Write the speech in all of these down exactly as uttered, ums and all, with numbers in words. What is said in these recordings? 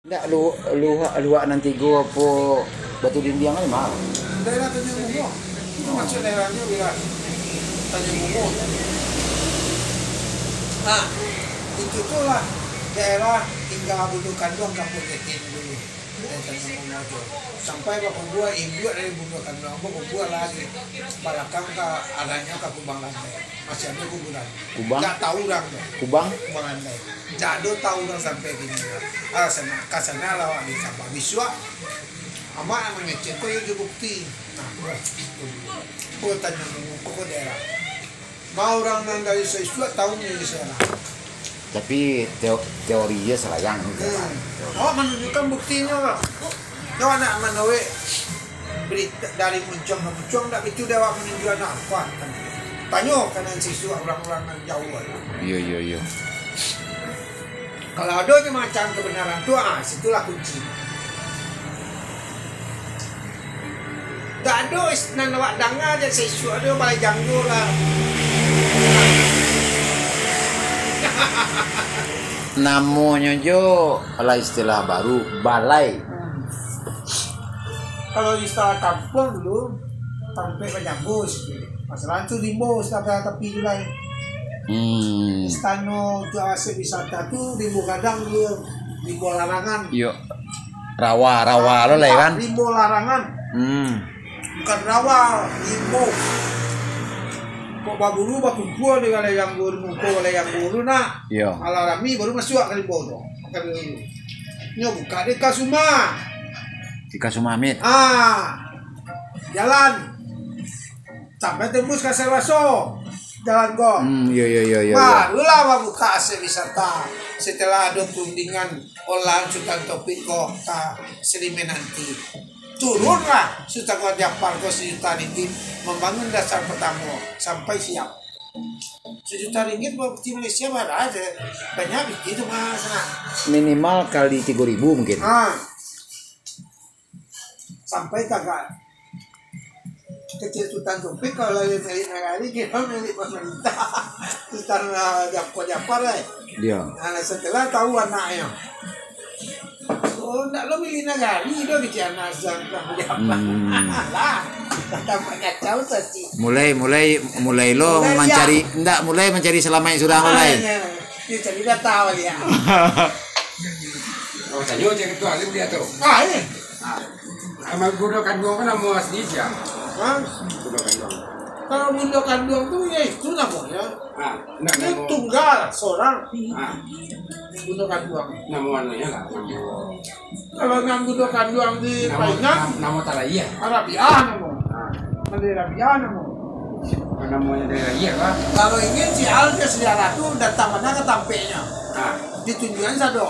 Ndak lu-, luhak, luhak nan tigo apo batu dindiang kan mah? Daerah Tanjung Bungo. Itu maksud daerahnyo, wilayah Tanjung Bungo. Nah, itu tu lah daerah tingga Bundo Kanduang, Kampuang Ketek dulu. Daerah Tanjung Bungo tu. Sampai bakubua induak dari Bundo Kanduang, bakubua lah di balakang ka, aranyo ka Kubang Landai. Masih ado kuburan. Kubang? Ndak tahu urang tu. Kubang? Kubang Landai. Ndak ado tahu urang sampai kini. Ah, sana, ka sana lah awak ditambah. Bisuak, amak nak mangecek ko yo jo bukti. Nah, ko tanyo nunggu ko daerah. Ma urang nan dari Saisuak tahu ni di sana. Tapi teo-, teori je salayang gitu, Pak. Hmm. Teori. Awak manunjukkan buktinyo, Pak. Awak nak manawek berita dari muncuang ka muncuang, ndak bitu dek awak manunjuakan apa. Tanyo ka nan Saisuak urang-urang nan jauah. Iyo, iyo, iyo. Kalau ado je macam kebenaran tu, ah, situlah kunci. Ndak ado is-, nan awak danga je Saisuak ado Balai Janggo lah. Namonyo jo lah istilah baru, balai. Hmm. Kalau istilah kampuang dulu, tampek bajanggo sikit. Masalah tu rimbo, tapi, tapi tu lah. Hmm. Istano tu aset wisata tu rimbo gadang dulu, rimbo larangan. Yo. Rawa, rawa lo lah, kan? Rimbo larangan. Hmm. Bukan rawa, rimbo. Kok baburu bakumpua di Balai Janggo, muko Balai Janggo tu nak. Yo. Alah rami baru masuak ka rimbo tu. Makan dulu. Nyo buka di Kasuma. Di Kasuma Amit. Ah. Jalan. Sampai tembus ka Sewaso. Jalan ko. Hmm, yo, yo, yo, yo, yo. Barulah babuka aset wisata. Setelah ado perundingan olahan Sutan Taufik ko ka Selimenanti. Turunlah Sutan Raja Jafar ko sajuta ringgit mambangun dasar pertamo sampai siap. Sajuta ringgit buat peti Malaysia bara je. Banyak peti tu, Mas, nah. Minimal kali tigo ribu mungkin. Ha. Sampai tagak kecil Sutan Taufik, kalau lai milik nagari, kiro milik pemerintah. Sutan, ah, Jafar, Jafar, eh. Iya. Nah, setelah tahu anaknya. Oh, ndak lo milik nagari doh, kecil anak Sutan Jafar. Hmm. Lah, tambah kacau tu, Cik. Mulai, mulai, mulai lo Mulai mancari, dia. Ndak, mulai mancari salamaik surang lo, Ah, lai. Iya. Dia cari data balik, ya. Oh, tanyo cak itu, alim dia tu. Ah, iya. Ah. Amak Bundo Kanduang kan namo asli sia? Hah? Bundo Kanduang. Kalau Bundo Kanduang tu, ya itu namanya. Ah, ndak Dia namo. Tunggal, seorang. Ah. Bundo Kanduang. Namo anunya lah, namo. Kalau nan Bundo Kanduang di Namo, Painang, nam-, namo talai ya? Arabiah namo. Ah. Mandai Arabiah namo. Namo yang dari Raja, Pak. Kalau ingin si Al ke sejarah tu datang mana ke tampeknya. Ah. Ditunjukkan sado.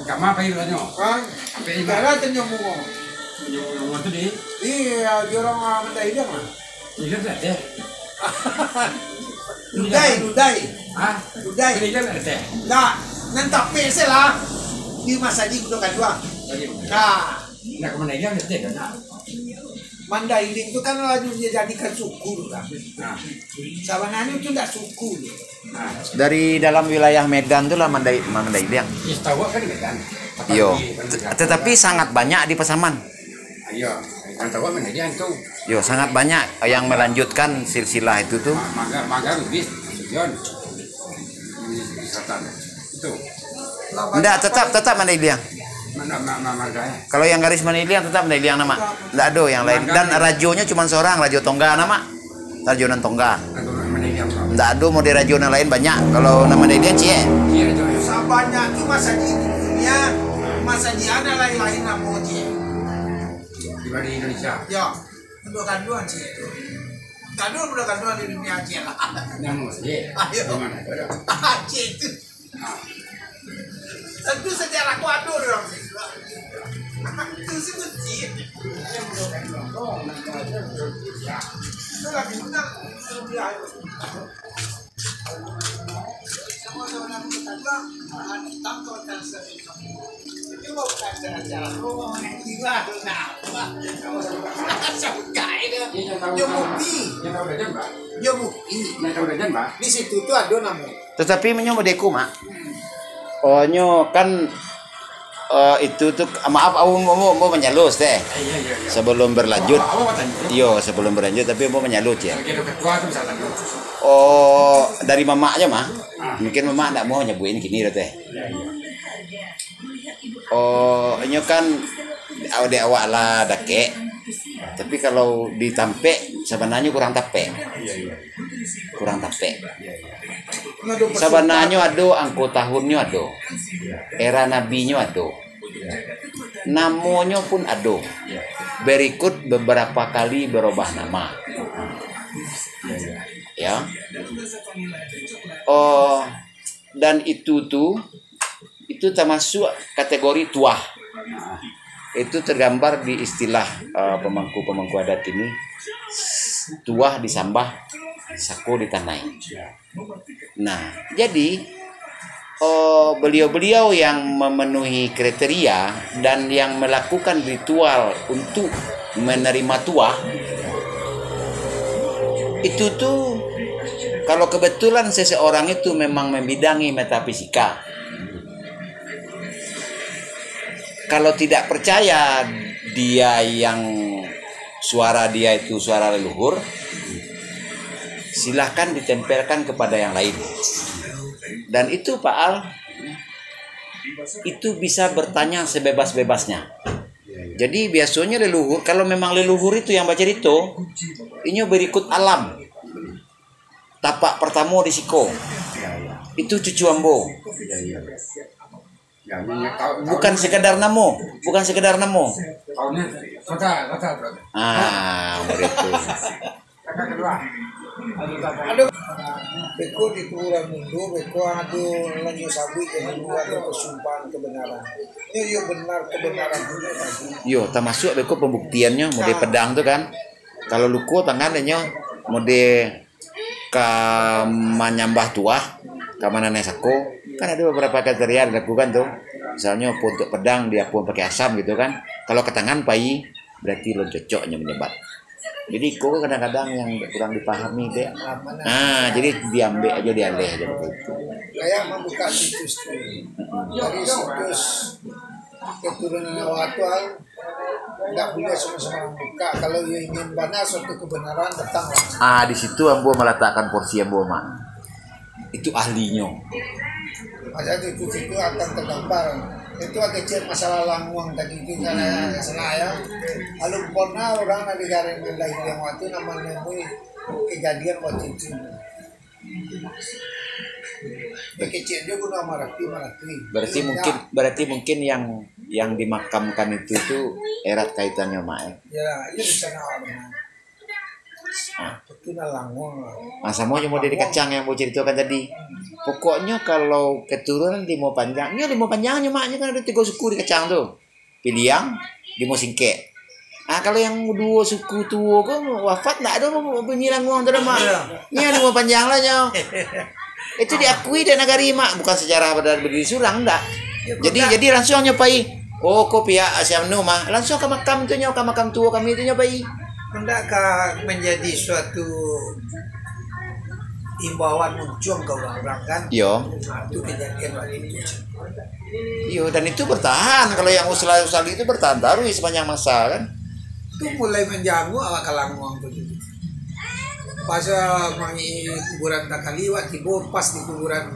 Kama apa itu tanyo? Kan? Sampai lima. Daerah Tanjung Bungo. Tanjung Bungo tu di? Iya, jorong, ah, Mandai Iliang lah. Iliang tak ada. Ludai, Ludai. Hah? Ludai. Iliang tak ada. Enggak. Nan tapek se lah. Di Masajik Bundo Kanduang. Tadi. Nah. Nak ke Mandai Iliang tak ada, nak? Mandailing tu kan lah dijadikan suku tu kan. Nah. Sabananyo tu ndak suku tu. Nah. Dari dalam wilayah Medan tu lah Mandai-, Mandailing. Ya, setahu kan Medan. Apa Iyo. di Medan? Te-, tetapi sangat banyak di Pasaman. Iyo, kan tahu Mandailing tu. Yo, sangat banyak yang melanjutkan silsilah itu tu. Ma-, Maga-, Magang, Bugis, Sujon. Di selatan. Itu. Ndak, tetap, tetap Mandailing. Mana, ma-, ma-, marganya? Kalau yang garis Mandailing tetap Mandailing nama. Ndak ado yang lain. Dan rajonyo cuma seorang, Rajo Tongga nama. Rajo nan Tongga. Ndak ado model rajo nan lain banyak. Kalau nan Mandailing ciek. Sabanyak tu masajik di dunia, masajik ada lain-lain namo ciek. Dibanding Indonesia. Ya. Bundo Kanduang ciek tu. Kanduang Bundo Kanduang di dunia ciek lah. Namo ciek. Ayo. Di mana ada? Ciek tu. Tentu sejarah ko ado di urang situ. Itu sih ciek. Itu lagi benar. Yo bukti. Yo bukti. Di situ tu ado namo. Tetapi menyo modeko, Mak. Oh, nyo kan Eh, itu tu, maaf, ambo, ambo, ambo manyalus teh. Sebelum berlanjut. Iyo, sebelum berlanjut, tapi ambo manyalus ya. Oh, dari mamak aja mah. Mungkin mamak ndak mau nyabutin kini dah teh. Oh, inyo kan, awak dek awak lah dakek. Tapi kalau di tampek, sabananyo kurang tapek. Kurang tapek. Sabananyo ado, angko tahunnyo ado. Era nabinyo ado. Namonyo pun ado. Berikut beberapa kali berubah nama. Ya. Oh, dan itu tu, itu termasuk kategori tuah. Itu tergambar di istilah, eh, pemangku-pemangku adat ini, tuah disambah, sako ditanai. Nah, jadi, eh, beliau-beliau yang memenuhi kriteria dan yang melakukan ritual untuk menerima tuah, itu tu, kalau kebetulan seseorang itu memang membidangi metafisika, kalau tidak percaya dia yang suara dia itu suara leluhur, silahkan ditempelkan kepada yang lain. Dan itu, Pak Al, itu bisa bertanya sebebas-bebasnya. Jadi, biasanya leluhur, kalau memang leluhur itu yang bacarito, inyo berikut alam. Tapak pertamo di siko. Itu cucu ambo. Bukan sekadar namo, bukan sekadar namo. Ah, murid tu. Beko di kuburan mundur, beko ado lanyo sabuik yang dulu ado persumpahan kebenaran. Iyo, iyo, benar kebenaran tu tadi. Yo, termasuk beko pembuktiannyo, mode pedang tu kan. Kalau luko tangan inyo, mode ka manyambah tuah, ka mananai sako, kan ada beberapa kriteria dilakukan tu. Misalnyo, pun untuk pedang, dia pun pakai asam gitu kan. Kalau ka tangan pai, berarti lon cocoknyo menyebat. Jadi, iko kadang-kadang yang kurang dipahami dek. Nah, jadi diambil aja, dialih aja begitu. Kayak membuka situs tu. Dari situs keturunan awak tu, Al, ndak buliah sama-sama buka. Kalau iyo ingin bana suatu kebenaran, datanglah. Ah, di situ ambo meletakkan porsi ambo, Mak. Itu ahlinyo. Maksudnya itu, itu akan tergambar. Itu ada cek masalah languang tadi itu, kan, ya, salah ya. Kalau pernah orang dari Gareng dari yang waktu nama nemui kejadian waktu itu. Kecil dia guna marapi, marapi. Berarti mungkin, berarti mungkin yang, yang dimakamkan itu tu erat kaitannya, Mak, eh? Ya, iya di sana. Ah. Itu nah languang lah. Ah, samo jo model di kacang yang ambo caritokan tadi. Pokoknyo kalau keturunan limo panjang, nyo limo panjang nyo, Mak, nyo kan ado tigo suku di kacang tu. Piliang, limo singkek. Ah, kalau yang duo suku tuo ko wafat, ndak ado bunyi languang tu dah, Mak. Iyo. Nyo limo panjang lah nyo. Itu diakui dek nagari, Mak. Bukan sejarah pada berdiri surang, ndak. Jadi, jadi langsung nyo pai. Oh, ko pihak si anu mah. Langsung ka makam tu nyo, ka makam tuo kami tu nyo pai. Hendak ka menjadi suatu imbauan muncuang ka urang-urang, kan? Iyo. Nah, tu kejadian waktu itu. Iyo, dan itu bertahan. Kalau yang usul-usul itu bertahan taruih sepanjang masa, kan? Tu mulai manjanguk awak ka languang tu. Pas, ah, mangi kuburan takaliwat, tibo pas di kuburan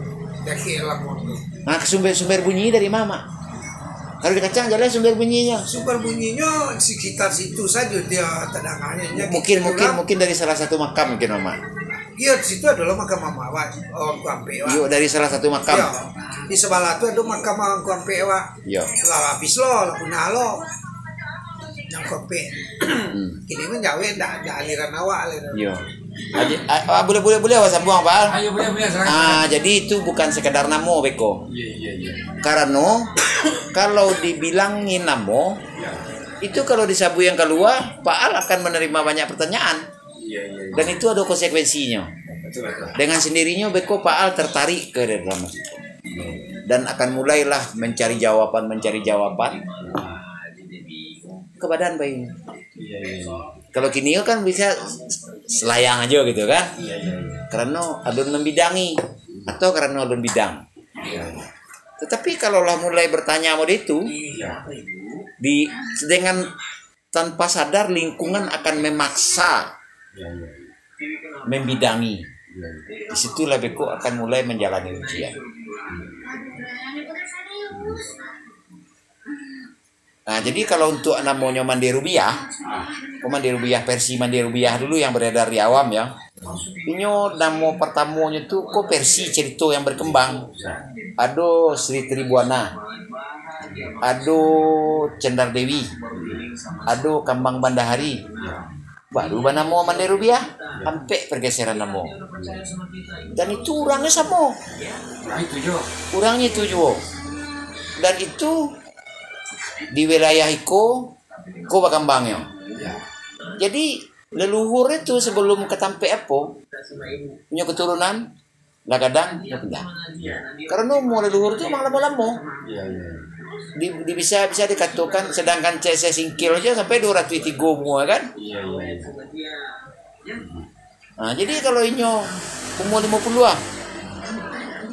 dakek languang tu. Nah, sumber-sumber bunyi dari ma, Mak? Kalau di kacang jaleh sumber bunyinyo. Sumber bunyinyo sekitar situ saja dia terdengarnya. Mungkin, mungkin, mungkin dari salah satu makam mungkin, Mak. Iya, di situ adalah makam mamak awak, Angku Ampek awak. Iyo, dari salah satu makam. Iya. Di sebelah tu ada makam Angku Ampek awak. Iyo. Lah habis lo, lah punah lo. Angku Ampek. Hmm. Kini menjawab ndak, ndak aliran awak lah. Iyo. Jadi, ah, ah, boleh, boleh, boleh awak sambung, Bang? Ayo, boleh, boleh, silakan. Ah, jadi itu bukan sekadar namo beko. Iya, iya, iya. Karano, kalau dibilangi namo, iya, itu kalau disabuik yang kalua, Pak Al akan menerima banyak pertanyaan. Iya, iya, iya. Dan itu ada konsekuensinya. Betul, betul. Dengan sendirinya beko Pak Al tertarik ke dalam situ. Iya, iya. Dan akan mulailah mencari jawaban, mencari jawaban. Nah, jadi bingung. Ke badan bayi. Iya, iya, iya. Kalau kini kan bisa selayang aja gitu kan. Iya, iya, iya. Karena alun membidangi atau karena alun bidang. Iya. Tetapi kalau lah mulai bertanya model itu, Di, dengan tanpa sadar lingkungan akan memaksa, membidangi. Di situlah beko akan mulai menjalani ujian. Nah, jadi kalau untuk namonyo Mande Rubiah, ko Mande Rubiah, versi Mande Rubiah dulu yang beredar di awam ya. Inyo namo pertamonyo tu ko versi cerito yang berkembang. Ado Sri Tribuana, ado Cendar Dewi, ado Kambang Bandahari. Baru banamo Mande Rubiah, ampek pergeseran namo. Dan itu urangnyo samo. Urang itu juo. Urang itu juo. Dan itu di wilayah iko, ko bakambangnyo. Jadi, leluhur itu sebelum ka tampek apo, punyo keturunan, lah kadang lah pindah. Karano umua leluhur tu emang lamo-lamo. Di, di bisa, bisa dikatokan, sedangkan C S S Singkil aja sampai duo ratuih tigo umua, kan? Ha, jadi kalau inyo umua limo puluah,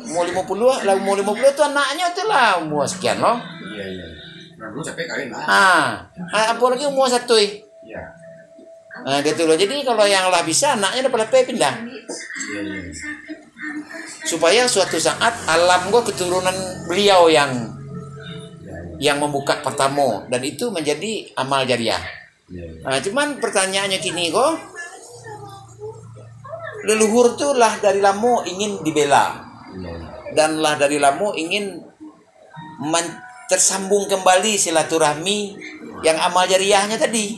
umua limo puluah, lah umua limo puluah tu anaknyo tu lah umua sekian lo. Ha, ha, apo lagi umua satuih. Ha, gitu lo. Jadi kalau yang lah bisa, anaknyo lapeh-lapeh pindah. Supaya suatu saat alam ko keturunan beliau yang, yang membuka pertamo, dan itu menjadi amal jariah. Ha, cuman pertanyaannya kini ko, leluhur tu lah dari lamo ingin dibela, dan lah dari lamo ingin man-, tersambung kembali silaturahmi yang amal jariahnya tadi.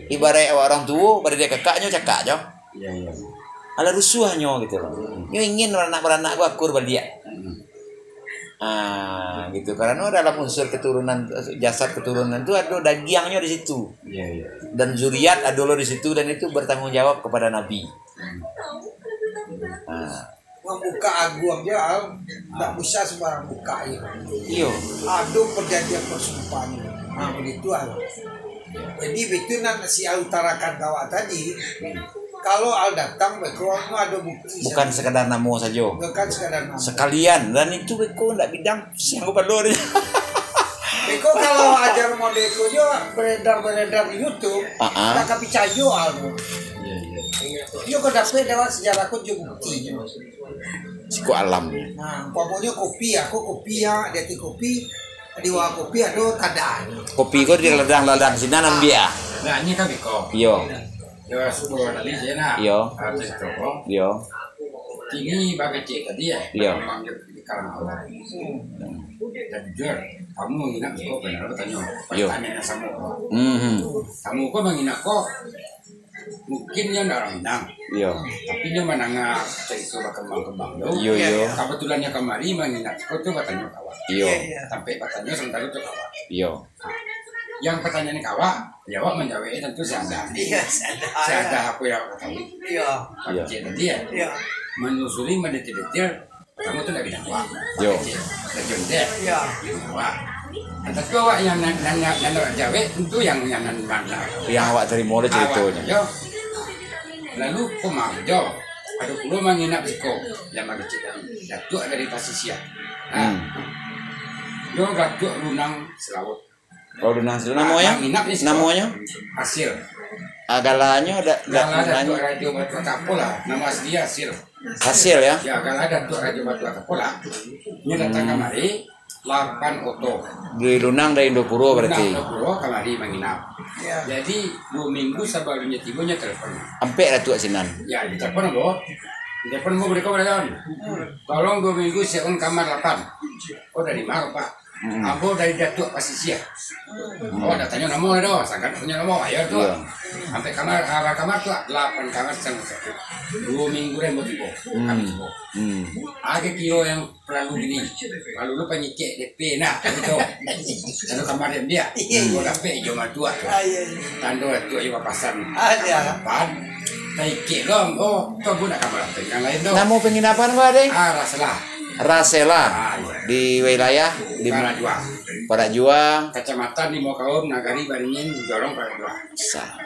Ibarat awak orang tuo, pada dia kakaknyo cakak jo. Alah rusuahnyo gitu lo. Nyo ingin baranak-baranak ko akur baliak. Ah, gitu. Karano dalam unsur keturunan, jasad keturunan tu ado dagiangnyo di situ. Dan zuriat ado lo di situ, dan itu bertanggung jawab kepada Nabi. Ah. Mambuka aguang je, Al. Ndak bisa sembarang buka je. Iyo. Ado perjanjian persumpaan. Ha, begitu, Al. Jadi, itu nan si Al utarakan ka awak tadi. Kalau Al datang, beko anu ado bukti. Bukan sekadar namo sajo. Bukan sekadar namo. Sekalian. Dan itu beko ndak bidang, siang ko pado dia. Beko kalau ajar model ko jo beredar-beredar di YouTube, ah, ah, ndak ka picayo Al. Iyo, iyo. Iyo, ko dapek lewat sejarah ko jo bukti. Siko alamnyo. Nah, umpamonyo kopi, aku kopi ya, di ateh kopi, di bawah kopi ado tadanyo. Kopi ko di ladang-ladang sinan ambiak ah. Nah, ini kan beko. Iyo. Yo, sudah tadi je nak. Iyo. Artis toko. Iyo. Kini bak kecek tadi ya. Iyo. Panggil di kalangan awak. Dan jujur, kamu nginap di kau benar bertanya. Iyo. Pertanyaan yang sama. Mhm. Kamu kok menginap kok? Mungkin dia ndak orang Minang. Iyo. Tapi dia mendengar cerita berkembang-kembang tu. Iyo, iyo. Kebetulannya kamari menginap di kau tu bertanya kawan. Iyo. Sampai bertanya sementara tu kawan. Iyo. Yang pertanyaan ka awak, jawab manjawab, eh, tentu si Anda. Iyo, si Anda. Si Anda apa yang awak ketahui? Iyo. Pak Iyo. Kecil tadi ya? Iyo. Menelusuri, mendetil-detil, kamu tu ndak bidang awak. Pak Iyo. Kecil, terjun deh. Iyo. Bidang awak. Nah, tentu awak yang nan, nan, nan, nan awak jawab, tentu yang, yang nan, nan, nan. Yang awak terima lah ceritanya. Awak, iyo. Lalu, kok maaf jo. Ado pulo manginap siko, yang Pak Kecil tadi. Datuak dari Pasisia. Nah. Hmm. Yo, Datuak Lunang Selawut. Oh, Lunang Selawut. Namonyo? Manginap di siko. Namonyo? Hasil. Ah, galanyo ada, ada Gala namanya? Datuak Rajo Batu Atapola. Nama asli Hasil. Hasil, ya? Ya, gala Datuak Rajo Batu Atapola. Nyo datang Hmm. kamari, lapan oto. Di Lunang dari Indopuro berarti? Lunang Indopuro kamari manginap. Ya. Jadi, duo minggu sabalumnyo tibo nyo telepon. Ampek Datuak sinan? Ya, ditelepon ambo. Ditelepon ambo, mereka balayan. Tolong duo minggu siapkan kamar lapan. Oh, dari mana, Pak? Hmm. Ambo dari Datuak Pasisia. Hmm. Oh, ndak tanyo namo lah doh. Sangka ndak tanyo namo. Ayo tu. Iya. Sampai kamar, ah, kamar tu, ah, lapan kamar sangka satu. Duo minggu dah ambo tibo. Hmm. Kami tibo. Hmm. Agak kiro yang terlalu gini. Lalu lu panyikik D P nak, gitu. Lalu kamar dia. Iya, iya. Ambo dapek ijo matuak tu. Ah, iya, iya. Tando tu ayo papasan. Ah, iya. Lapan. Taikik lo, oh, tu ambo nak kamar apa yang lain tu. Namo penginapan apa, Deng? Ah, Rasela. Rasela. Ah, iya. Di wilayah di Parak Jua. Parak Jua. Kecamatan Limo Kaum, Nagari Baringin, Jorong Parak Jua. Sa-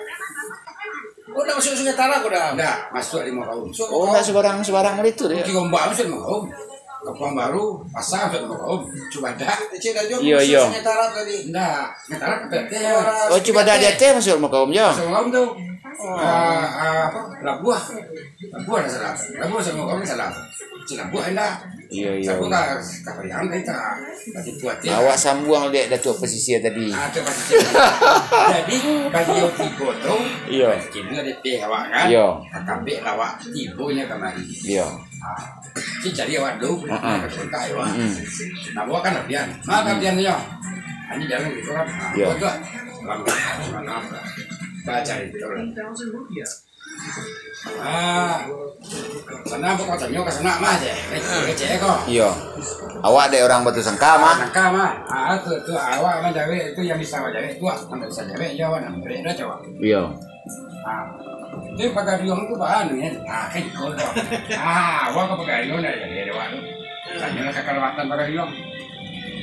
Oh, ndak masuk Sungai Tara ko dah? Ndak, masuk Limo Kaum. Masuk Oh, Limo ndak Kaum. Sembarang-sembarang itu dia. Bukit Gombak masuk Limo Kaum. Kampung Baru, pasar tu Makaum. Cubadak. Kecil dah jual. Iyo, iyo. Ngetarap tadi. Ndak, ngetarap ke P T. Oh, Cubadak di ateh masuk Makaum je. Masuk Makaum tu. Oh. Ah, ah, apa? Labuah. Labuah dah salah. Labuah masuk Makaum ni salah. Cilabuah indak. Iyo, iyo. Sabuah ka, ka Pariaman tadi tak. Tadi tu ateh. Awak sambuang dek Datuk Pasisia tadi. Ah, tu Pasisia. Jadi, baliau tibo tu, iyo. Kini ada teh awak kan? Iyo. Kakabek lah awak tibonyo kamari. Iyo. Ah, cari awak dulu, heeh. Nak ka Sungkai, wah. Mm-mm. Nah, bawa kan Rabian. Nah, Rabian nyo. Ini jalan gitu kan. Nah, iyo. Bawa tu, ah. Lama, lama, lama. Baca itu. Ah, sana buka tanyo ka sana mah je. Kecek, kecek ko. Iyo. Awak dek urang Batusangka mah. Sangka mah. Ah, tu, tu awak mah jawek tu yang bisa awak jawek tu, ah. Mano bisa jawek, iyo, awak nak jawek dah, cawak. Iyo. Ah, tu Pagariuang tu bahan, ya. Ah, kan iko tu. Ah, awak ka Pagariuang dah jadi awak tu. Tanyolah ka Kalawatan Pagariuang.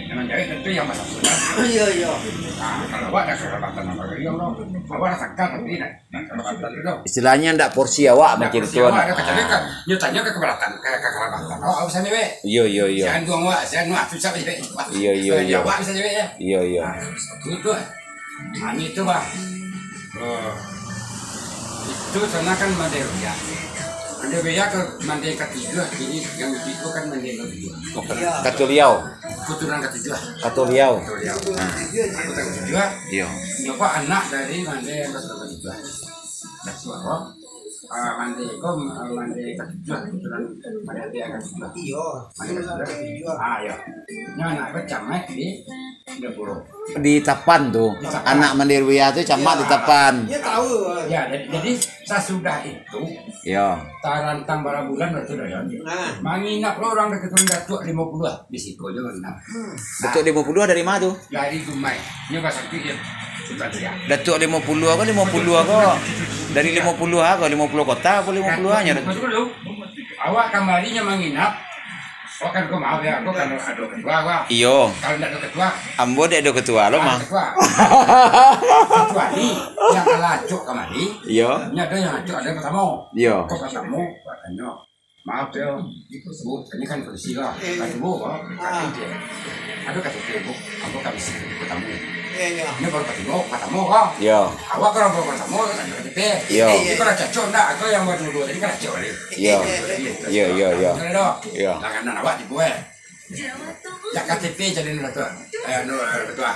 Yang manjawek tentu yang basangkutan. Iyo, iyo. Ah, kalau awak dah ka Kalawatan Pagariuang tu, awak dah sangka tapi dah, dah Kalawatan tu tu. Istilahnyo ndak porsi awak. Ndak macam porsi tu, awak, nah. Dah kacau kan. Nyo tanyo ka Kalawatan, ka, ka Kalawatan. Awak bisa jawek. Iyo, iyo, iyo. Sian duang awak, sian awak susah jawek. Iyo, iyo, iyo. Awak bisa jawek ya. Iyo, iyo. Ah, itu tu. Nah, itu, bah. Oh. Itu sana kan Mandai Raya. Mandai Raya ke Mandai Katujuah, jadi yang itu kan Mandai Katujuah. Katuliau. Keturunan Katujuah. Katuliau. Katuliau. Nah. Anggota Katujuah. Iyo. Nyo ko anak dari Mandai Katujuah. Datuak ko. Ah, Mandai ko, ah, Mandai Katujuah, keturunan Mandai Raya Katujuah. Iyo. Mandai Katujuah. Ah, iyo. Nyo anak ko camat di Jayapura. Di Tapan tu. Di Tapan. Anak Mandai Raya tu camat di Tapan. Iyo, tahu. Ya, jadi, jadi sasudah itu, iyo, tarantang bara bulan waktu dah, ya. Nah. Manginap lo urang dekat Datuk Limo Puluah, di siko je manginap. Hmm. Datuk Limo Puluah dari ma tu? Dari Dumai. Nyo basakik je. Sultan Siak. Datuk Limo Puluah ko, Limo Puluah ko. Dari Limo Puluah ko, Limo Puluah Kota apo Limo Puluah nyo? Datuk Limo Puluah dulu. Awak kamari nyo manginap. Awak kan ko maaf ya, ko kan ado ketua, awak. Iyo. Kalau ndak ado ketua. Ambo dek ado ketua lo, mah. Ketua. Kecuali yang kalah acok kamari. Iyo. Nyo ado yang acok ado pertamo. Iyo. Ko pertamo, awak tanyo. Maaf yo, Bu, ini kan polisi lah. Iya, iya. Kan Bu, oh, ah. K T P. Aduh, K T P, Bu. Ambo kan bisi pertamo. Iya, iya. Ini baru pertamo, pertamo, oh. Iya. Awak kalau baru pertamo, kan K T P. Iya. Ini kalau cocok ndak, atau yang baru dua tadi kan cocok tadi. Iya. Iya, iya, iya. Iya, iya, iya. Betul, dok? Iya. Tangan awak dibuat. Jak K T P jadi dulu tu. Eh, anu, eh, ketua.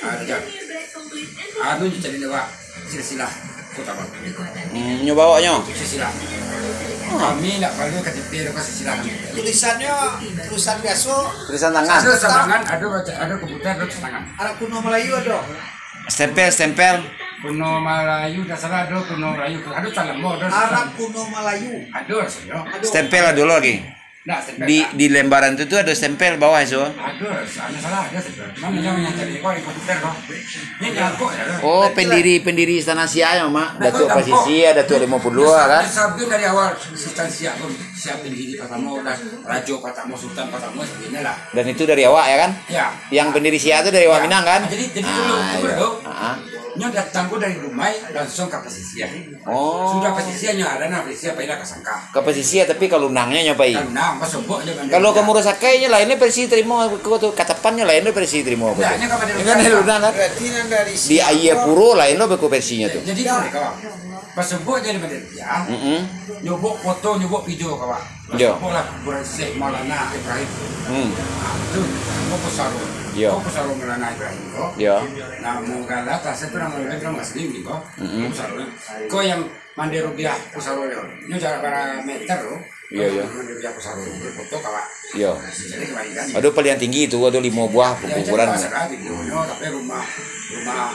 Ah, jan. Anu, jadi awak silsilah Kota Batu. Hmm, nyo bawa nyo? Silsilah. Ah. Kami ndak perlu K T P, ndak perlu silsilah kami. Tulisannyo tulisan biaso? Tulisan tangan. Ado tulisan tangan, ado baca, ado komputer, ado tulisan tangan. Arab kuno Malayu ado? Stempel, stempel. Kuno Malayu, ndak salah ado kuno Malayu. Ado salah, ado. Arab kuno Malayu. Ado rasonyo. Ado. Stempel ado lagi. Ndak, stempel. Di, di lembaran tu, tu ado stempel bawah tu. Ado, ado salah, ado stempel. Cuman yang, yang tadi ko di komputer ko. Ini nyangkut ya, dah. Oh, pendiri, pendiri Istana Siak yo, Mak. Nah, Datuk Pasisia, Datuk Limo Puluah, kan? Sabi dari awal Istana Siak pun, siap pendiri pertama, udah Rajo pertama, Sultan pertama, sebagainya lah. Dan itu dari awak, ya kan? Ya. Yang pendiri Siak tu dari awak Minang, kan? Jadi, jadi dulu, ah, dulu, iya. Dulu. Ah. Nyo datang ko dari Dumai, langsung ka Pasisia. Oh. Sudah Pasisia nyo, ado nah Pasisia, pailah ka Sangka. Ka Pasisia, tapi ka Lunangnyo nyo pai. Ka Lunang, ka Sobok nyo kan. Kalau ka Murasakainnyo lain versi tarimo ko tu, ka Tapannyo lain versi tarimo ko tu. Ndak, nyo ka Mandai Rubia. Kan dari Lunang kan. Berarti nan dari Di Siak Aia ko. Puro lain lo beko versinyo tu. Jadi, jadi mereka, ka Sobok jadi Mandai Rubia. Mm-mm. Nyobok foto, nyobok video ka awak. Yo. Ka Sobok lah kuburan Syekh Maulana Ibrahim. Hmm. Ah, tu, ko Pusaro. Yo. Ko Pusaro Maulana Ibrahim ko. Yo. Namo gala, asal tu namo gala, namo asli ko. Mm-mm. Pusaro. Ko yang Mandai Rubia Pusaro yo. Nyo jarak bara meter lo. Iyo, iyo. Mandai Rubia Pusaro. Foto ka awak. Iyo. Jadi kembalikan. Ado paling tinggi tu, ado limo buah kuburan. Jadi pasal lah video nyo, tapi rumah, rumah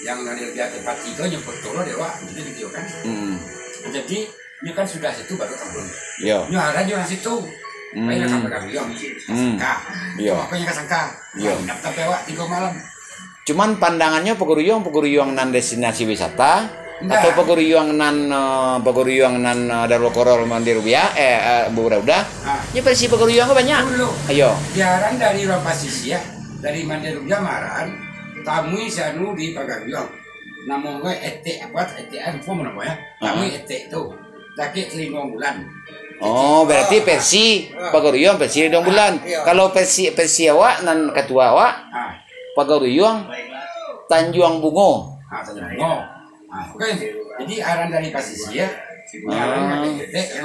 yang Mandai Rubia tempat tigo nyo foto lo dek awak, jadi video kan. Hmm. Jadi, nyo kan sudah situ baru kampung. Iyo. Nyo ada nyo di situ. Hmm. Baiklah ka Pagariuang. Hmm. Sangka. Iyo. Apa yang ka Sangka? Iyo. Ndak sampai awak tigo malam. Cuman pandangannyo Pagariuang, Pagariuang nan destinasi wisata, ndak. Atau Pagariuang nan, eh, Pagariuang nan, eh, Darul Koror Mandai Rubia, eh, eh, Buburan Uda. Ah. Nyo versi Pagariuang ko banyak. Dulu. Ayo. Diaran dari urang Pasisia, dari Mandai Rubia maran, tamui si anu di Pagariuang. Namo ko etek apa, etek apa namo ya? Tamui etek tu. Dakek Selingkuang Bulan. Oh, berarti versi Pagaruyuang, versi Lintang Bulan. Ah, iyo. Kalau versi, versi awak, nan katua awak, Ah. Pagaruyuang, Tanjuang Bungo. Ah, Tanjuang Bungo. Ah, bukan. Jadi, aran dari pasisia, Ah.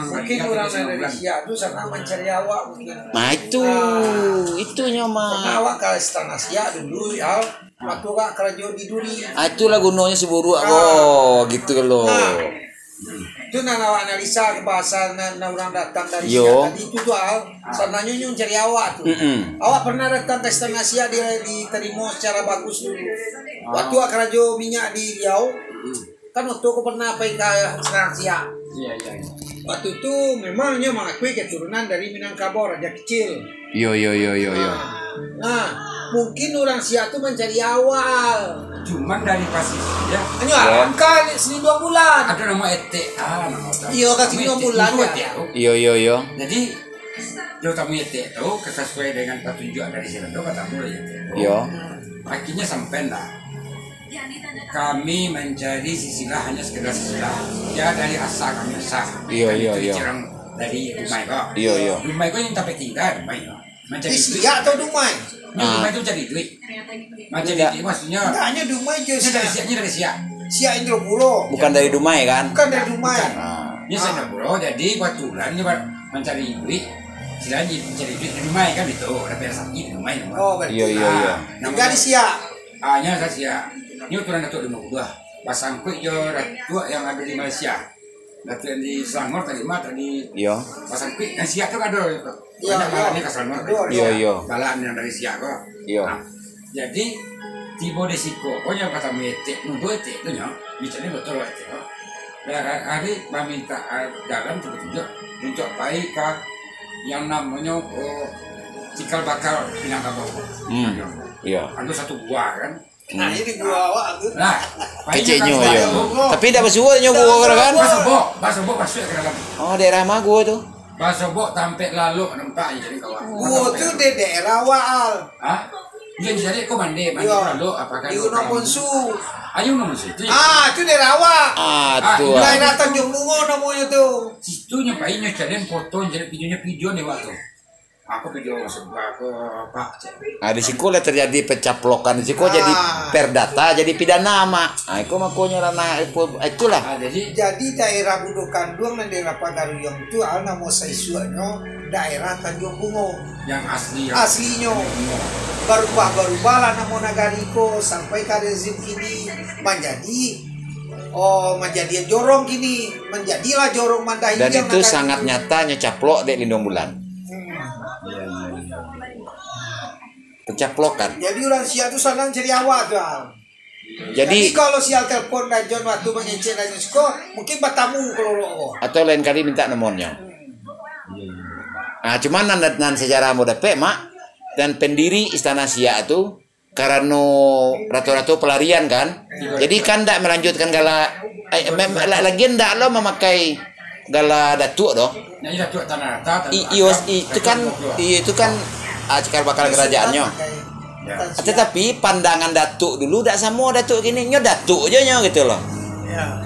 Mungkin urang dari Indonesia tu sana mancari awak mungkin. Nah, itu. Ah. Itunyo mah. Pernah awak ka Istana Siak dulu, ya. Waktu awak karajo di Duri. Ah, itulah gunonyo si buruak ko. Ah. Gitu lo. Nah. Tu nan awak analisa ke bahasa nan, nan urang datang dari Iyo. Siak tadi tu, tu, Al. Sananyo nyo mancari awak tu. Mm-mm. Awak pernah datang ka Istana Siak, di, ditarimo secara bagus dulu. Ah. Waktu awak karajo minyak di Riau, Mm. kan waktu aku pernah pai ka Istana Siak. Iya, iya, iya. Waktu tu memang nyo mangakui keturunan dari Minangkabau, Raja Kecil. Iyo, iyo, iyo, iyo, iyo. Nah, nah, mungkin urang Siak tu mancari awak. Cuman dari pasisia. Anyo Iyo. Angka ni Selinduang Bulan. Ado namo etek. Ah, namo etek. Iyo, ka Selinduang Bulan, Namo ya. Etek tu. Iyo, iyo, iyo. Jadi, yo tamu etek tu, ka sasuai dengan patunjuak dari sinan tu, ka tamu lah etek tu. Iyo. Akhirnya sampai lah. Kami mencari sisilah, hanya sekedar sisilah. Ya, dari asa kami asa. Iyo, Kami iyo, tu iyo. Cirang dari Dumai ko. Iyo, iyo. Dumai ko yang tampek tingga, Dumai ko. Mancari Di duit. Siak atau Dumai? Ni Ah. Dumai tu cari duit. Mancari Tidak. duit maksudnya. Tidak, hanya Dumai je Ini dari Siak. Siak, ini dari Siak. Siak Indropuro. Bukan dari Dumai, kan? Bukan dari Dumai. Bukan. Ah. Ini Ah. Siak Indropuro, jadi kebetulan dia mencari duit. Selain dia mencari duit di Dumai kan itu, ada pihak sakit di Dumai. Oh, berarti. Iyo, iyo, iyo. Ah, Tinggal di namanya Siak. Ah, nya ka Siak. Ni uturan Datuk Limo Buah. Basangkuik jo Datuk yang ada di Malaysia. Datuk yang di Selangor tadi mah, tadi Iyo. Basangkuik. Yang Siak tu ado. Iyo, Banyak iyo. Malam ni ka Selangor. Ado, ado. Iyo, iyo. Dalam yang dari Siak ko. Iyo. Nah, jadi, tibo di siko ko, yang kata metek, mudo etek tu nyo, bicaranya betul etek ko. Dan hari maminta, ah, jalan tu petunjuk untuk pai ka yang namonyo, oh, cikal bakal Minangkabau. Hmm. Iyo. Ado satu gua kan. Hmm. Nah, ini gua awak tu. Nah, Keceknyo, painyo iyo. Tapi indak basuo nyo gua ko kan? Basobok, basobok masuak ka dalam. Oh, daerah ma gua tu? Basobok tampek lalok nampak je jadi kawan. Gua tu di daerah awak, Al. Hah? Iyo, jadi ko mande, mande Iyo. Lalok, apakah Di Gunung Ponsu. Ayo Gunung Ponsu itu. Ah, tu daerah awak. Ah, Ah, tu. Daerah Tanjung Bungo namonyo tu. Situ nyo pai nyo calian foto, jadi videonyo, video ni waktu. Aku video sebelah ke Pak Cek. Ah, di siko lah terjadi pencaplokan. Di siko jadi Ah. perdata, jadi pidana, Mak. Ah, iko makonyo ranah, iko, itulah. Ah, jadi Jadi daerah Budo Kanduang dan daerah Pagaruyuang tu, al namo saisuaknyo daerah Tanjuang Bungo. Yang asli, yang Aslinyo. Tanjuang Bungo. Barubah-barubahlah namo nagari ko sampai ka rezim kini manjadi, oh, manjadi jorong kini. Manjadilah jorong Mandai Dan Iliang itu nagari sangat tu. Nyata nyo caplok dek Lindung Bulan. Hmm. Iya, iya, iya. Pencaplokan. Jadi urang Siak tu sanang cari awak tu, ah. Jadi Jadi kalau sial telepon Rajon waktu mangecek Rajon siko, mungkin batamu kalau lo. Atau lain kali minta nomornya. Hmm. Iya, iya. Ah, cuman nan, nan sejarah ambo dapek, Mak, dan pendiri Istana Siak tu, karano rato-rato pelarian kan. Jadi kan ndak melanjutkan gala, eh, me-, me-, la-, lagian ndak lo memakai gala datuk doh. Nah, ini datuk tanah rata, tanah I-, iyo, rata, i-, itu kan, datuk dua. I-, itu kan, ah, cikal bakal kerajaannyo. Ya. Tetapi pandangan datuk dulu ndak samo datuk kini. Nyo datuk je nyo gitu loh. Ya.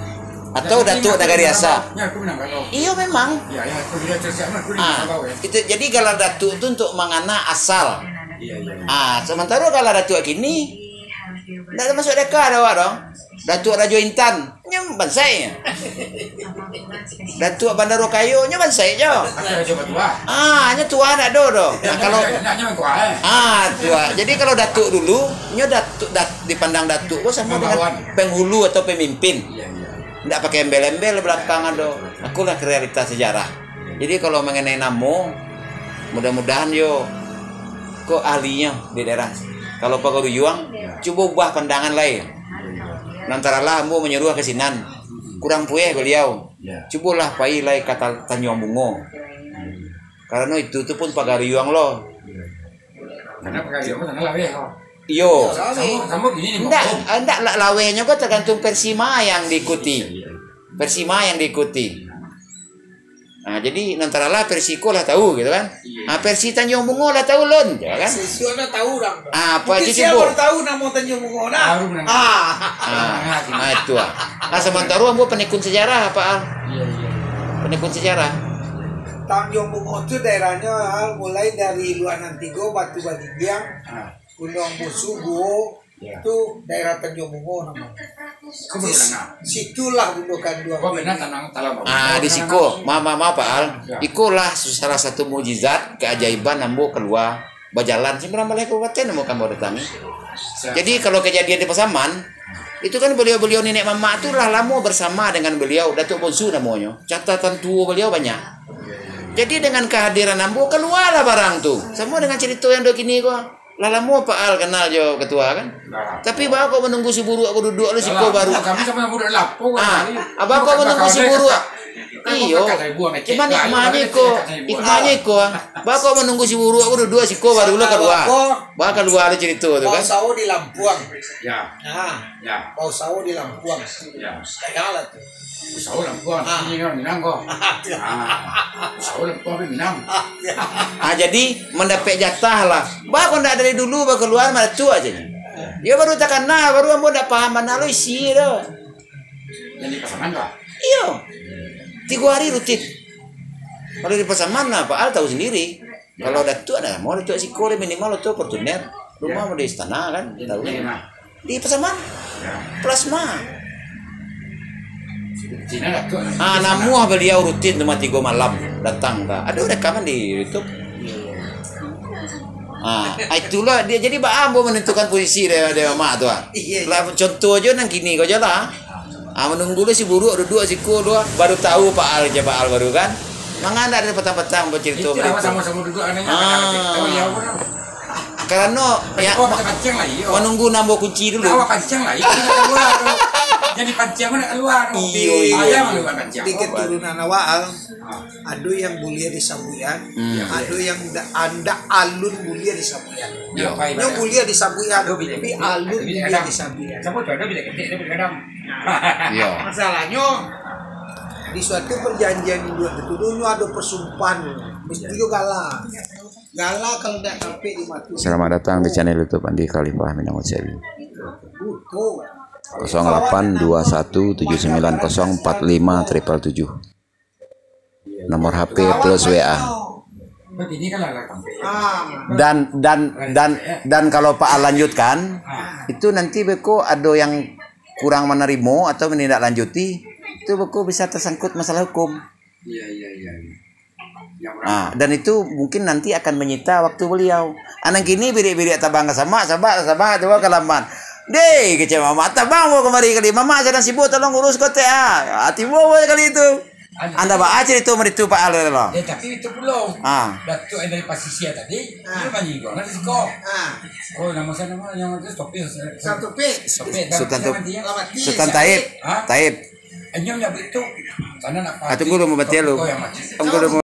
Atau Datuk Nagari Asa. Iyo, memang. Ah, itu jadi gala datuk tu untuk mangana asal. Ah, sementara gala datuk kini ndak termasuk deka ado awak dong. Datuk Rajo Intan, nyo bansaik nyo. Datuk Bandaro Kayo, nyo bansaik jo. Ah, nyo tuah ndak ado doh. Nah, kalau Ah, tuah. Jadi kalau datuk dulu, nyo datuk, dat-, dipandang datuk ko samo dengan penghulu atau pemimpin. Iya, iya. Ndak pakai embel-embel belakang ado. Akulah realitas sejarah. Jadi kalau mengenai namo, mudah-mudahan yo ko ahlinyo di daerah. Kalau Pagaruyuang, cubo ubah pandangan lai. Nantarolah ambo manyuruah ka sinan. Kurang pueh baliau. Cubolah pai lai ka Ta-, Tanjuang Bungo. Karano itu tu pun Pagaruyuang lo. Karano Pagaruyuang tu tanah laweh lo. Iyo. Samo, samo gini ni, Ndak, Bang. Ndak la-, lawehnyo ko tergantung versi ma yang diikuti. Iya, iya. Versi ma yang diikuti. Nah, jadi nantarolah versi ko lah tahu gitu kan. Iya. Nah, versi Tanjuang Bungo lah tahu lun, ya kan? Sesuai lah tahu orang. Ah, apa Mungkin aja sia cubo. Baru tahu namo Tanjuang Bungo nah. Baru namo. Ah. Ah, ah, itu ah. Nah, sementara ambo penikun sejarah apa, Al? Iya, iya, iya. Penikun sejarah. Tanjuang Bungo tu daerahnyo, ah, mulai dari Luak Nan Tigo, Batu Bajinjiang, Ah. Gunung Busu, Guo, Ya. tu daerah Tanjuang Bungo namonyo. Kau Sis-, pernah? Situlah Bundo Kandua. Kau pernah tanang talam? Ah, di siko. Maaf, maaf, maaf, Pak Al. Ya. Ikolah salah satu mukjizat, keajaiban ambo kalua bajalan sambilan baleh kabupaten ambo, ambo datangi. Jadi, kalau kejadian di Pasaman, itu kan beliau-beliau nenek mamak tu lah lamo bersama dengan beliau, Datuk Bonsu namonyo. Catatan tuo beliau banyak. Jadi, dengan kehadiran ambo, kalualah barang tu. Samo dengan cerita yang dua kini ko. Lah lamo Pak Al kenal jo ketua kan? Nah. Tapi baa kok manunggu si buruak ko duduak lu siko baru. Kami sama budak lapor Ah, kali. Abah kok manunggu si buruak? Iyo. Cuman hikmahnyo iko, hikmahnyo iko, ah. Baa kok manunggu si buruak ko duduak siko baru lah kalua. Baa kalua lah cerita tu kan? Bau sawo di Lampuang. Ya. Ah. Ya. Bau sawo di Lampuang. Ya. Kayalah tu. Usawo Lampuang, Ah. Minang ko. Ah, usawo Lampuang Minang. Ah, jadi mandapek jatah lah. Baa kok ndak dari dulu bakalua maratua aja ni. Iyo baru takana, baru ambo ndak paham bana lo isi tu. Yang di Pasaman tu? Iyo. Tigo hari rutin. Kalau di Pasaman lah, Pak Al tahu sendiri. Kalau Datuak dah, mau Datuak siko deh, minimal tu Fortuner. Rumah mau di istana kan, tahu kan? Di Pasaman. Plasma. Ah, namuah beliau rutin tu mah tigo malam datang ka. Ada rekaman di YouTube. Ah, itulah dia jadi baa ambo menentukan posisi dia, dia mak tu ah. Lah contoh aja nang kini ko aja lah. Ah, menunggu lu si buruak duduk siko tu ah. Baru tahu Pak Al je Pak Al baru kan. Mangana dari petang-petang bercerita Itu lah sama-sama duduk anaknya. Ah. Tahu ya apa? Karano ya, Awak pancing lah, iyo. Manunggu nambah kunci dulu. Awak pancing lah, iyo. Nak keluar tu. Jadi pancing pun nak keluar tu. Iyo, iyo. Ayam keluar pancing. Di keturunan awak, Al, ado yang buliah di Sabuyan, ado yang ndak, ndak alun buliah di Sabuyan. Iyo. Nyo buliah di Sabuyan, tapi alun buliah di Sabuyan. Siapa tu? Ada bilik ketik, ada bilik gadang. Iyo. Masalahnyo, di suatu perjanjian induak tu, dulu ado persumpahan, mesti jo gala. Gala kalau ndak sampai di matu. Selamat datang di channel YouTube Andi Khalifah Minangun Sewi. Kosong delapan dua satu tujuh sembilan kosong empat lima triple tujuh. Nomor H P plus W A. Dan, dan, dan, dan kalau Pak Al lanjutkan, itu nanti beko ado yang kurang manarimo atau menindaklanjuti, itu beko bisa tersangkut masalah hukum. Iya, iya, iya, iya. Ah, dan itu mungkin nanti akan menyita waktu beliau. Anang kini bilik-bilik tabang ka samak, samak, samak, tu ka laman. Deh, kecek mamak, tabang mau kemari kali. Mamak sedang sibuk, tolong urus kotek ah. Ah, tibo kali itu. Anda baa cerita mah itu, Pak Al, lo? Eh, tapi itu pulo. Ah. Datuk yang dari Pasisia tadi, dia manyinggung lah di siko. Ah. Oh, nama saya nama yang itu Topik. Topik. Topik, Sultan Topik. Sultan Taib. Hah? Taib. Inyo ndak begitu. Karena nak Ah, tunggu dulu, mau baca lu. Topik kau yang mati. Tunggu dulu,